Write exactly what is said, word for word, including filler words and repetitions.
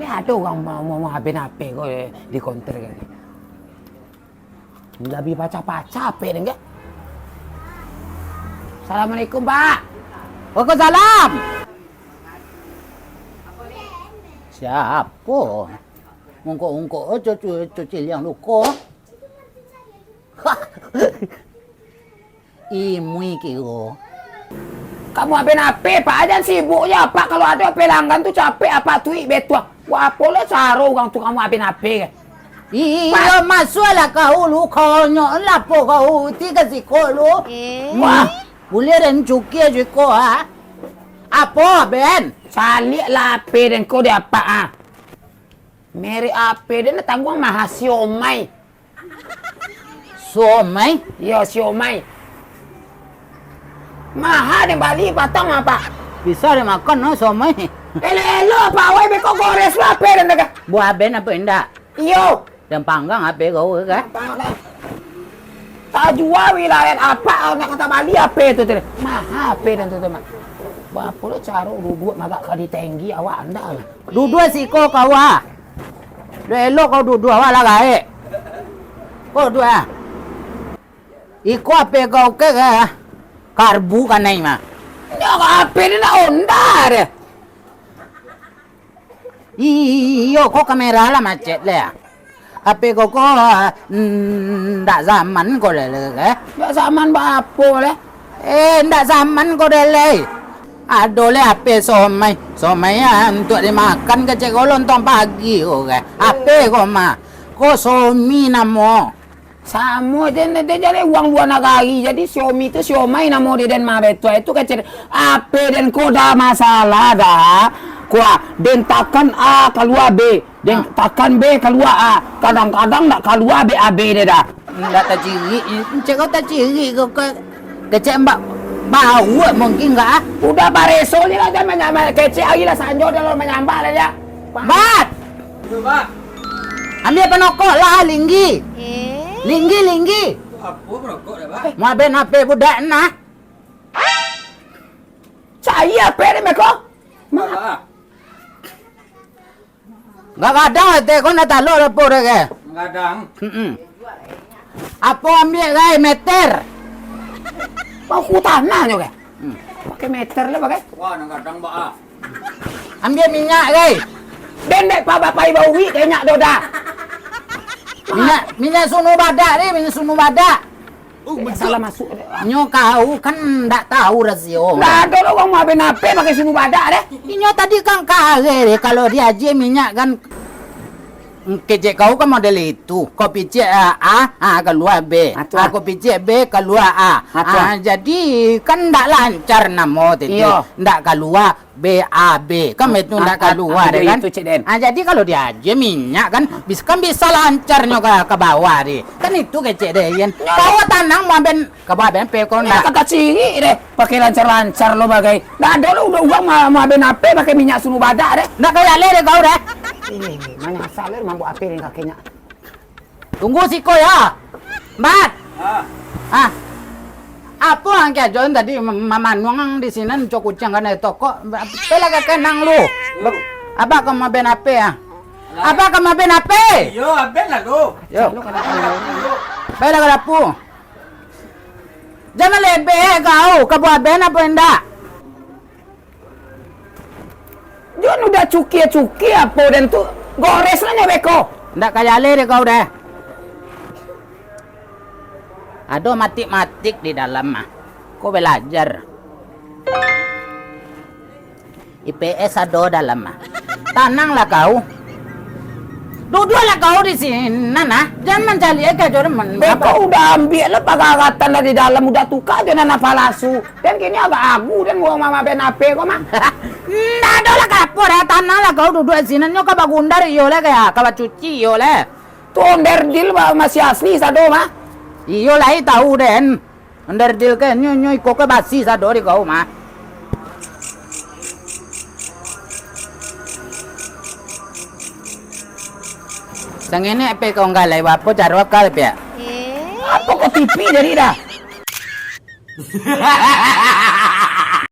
Ado urang ma-, ma-, maabih H P ko di konter ko. Labiah pacah-pacah H P den ko. Assalamualaikum, Pak. Waalaikumsalam. Siapo? Ungkok-ungkok, oh, cucu, cuci liang luko. Imui kiro. Kamu abih H P, Pak, jan sibuk je, Pak. Kalau ado pelanggan tu capek, Apak tuik betuah. Wah, apo lah caro urang tu kamu abih H P ke? Iyo, masuaklah kau lu, konyok lapo kau ti ka siko lu. Eh. Wah, buliah den cukia jo iko, ha? Apo, Ben? Caliaklah H P den ko di Apak, ha. Merek H P den tangguang maha, Xiaomi. Xiaomi? Iyo, Xiaomi. Maha den bali patang, Pak. Bisa den makan, no, Xiaomi. Elok-elok, Pak, wai beko gores lah H P den tu ka. Buah Ben apo indak? Iyo. Den panggang H P kau ka? Panggang. Tajua wilayah Apak, nak ka tabali H P tu tadi. Maha H P den tu, tu, Mak. Baapo lo caro duduak magak ka di tenggi awak andak lah. Duduak siko kau, ah. Duduak elok kau duduak, awak lah gaek. Kau duduak, ah. Iko H P kau ke, ke? Karbu kanai mah. Nyo H P ni nak onda deh. Iyo, ko kamera lah macet leh. H P ko, ko, ah, ndak zaman ko leh, leh, eh. Ndak zaman baapo leh? Eh, ndak zaman ko deh, leh. Ado leh H P Xiaomi. Xiaomi, ah, untuak dimakan kecek ko lontong pagi ko, eh. H P ko mah. Ko Xiaomi namo. Samo je, den jaleh urang lua nagari. Jadi, Xiaomi tu Xiaomi namo di den mah, betua itu kecek. H P den ko dah masalah dah. Kua, den takan A kalua B, den takan B kalua A. Kadang-kadang ndak kalua B A B deh dah. Ndak tacirik, encek kau tacirik kau ke-, kecek mbak bauak mungkin nggak, ah? Udah bareso je lah, jan manyambah kecek ari lah sanjo dah lo manyambah lah dia. Bat! Yo, Pak. Ambiak panokok lah, Linggi. Eh? Linggi, Linggi. Apo panokok dah, Pak? Mau abih H P budak nah. Cari H P ni, Meko? Pak. Nggak kadang lah, teh, kau nak talok lah, po, deh, ke? Nggak kadang. Mm-mm. Apo ambiak gai meter? Paku tanah nyo ke? Hmm. Pakai meter lah pakai. Wah, nang gadang ba ah. Ambiak minyak gai. Dendek pa bapai bauwi kenyak doda. Minyak, minyak sunu badak ni, minyak sunu badak. Oh, salah masuk. Nyo kau kan ndak tahu rasio. Ndak ado lah urang mau abih H P pakai sunu badak deh. Inyo tadi kan kare deh, kalau di aji minyak kan. Kecek kau kan model itu. Kau picik A, A, A, kalua B. Ah, tu ah. Kau picik B, kalua A. Ah, tu ah. Jadi kan ndak lancar namo tadi. Iyo. Ndak kalua B A B. Kan itu ndak kalua deh kan. Itu, Cik Den. Ah, jadi kalau diaja minyak kan, bis-, kan bisa lancarnyo ka, ka bawah deh. Kan itu kecek deh, Yan. Kau tanang mau ambil Ka ba ben pe ko ndak? Kata cirik deh, pakai lancar-lancar lo bagai. Ndak ado lo udah uang ma-, ma ben ape pakai minyak sunu badak deh. Ndak ka jaleh deh kau deh. Eh, manyasal deh mambuek ape deh kakinyo. Tunggu siko yo. Mbat. Ah. Ah. Apo ang kiajon tadi ma-, mamanuang di sinan cok kuciang kana toko. Pe lah ka kenang lu. Abak ka ma ben ape ah? Abak ka ma ben ape? Yo, aben lah lu. Yo. Pe lah ka dapu. Jan malebeh kau, ka buah ben apo indak? Jon udah cukia-cukia apo den tu, gores lah nyo beko. Ndak ka jaleh deh kau deh. Ado matik-matik di dalam mah. Ko balajar. I P S ado dalam ah. Tananglah kau. Duduaklah kau di sinan ah. Jan mancaliak ka jodoh men-, beko udah ambiak lah pagaratan dari dalam, udah tuka jo nan palasu. Den kini agak agu den urang mama ben ape ko mah. Ndak ado lah ka apo deh, tananglah kau duduak di sinan, nyo ka bagundar iyo leh ka, ka bacuci iyo leh. Tu onderdil ba-, masih asli sado mah. Iyo lai tahu den. Onderdil ke, nyo, nyo iko ke basi sado di kau mah. Sangenek pe kau nggalai, apo caro kau piak? Eh? Apo ko T V jadi dah?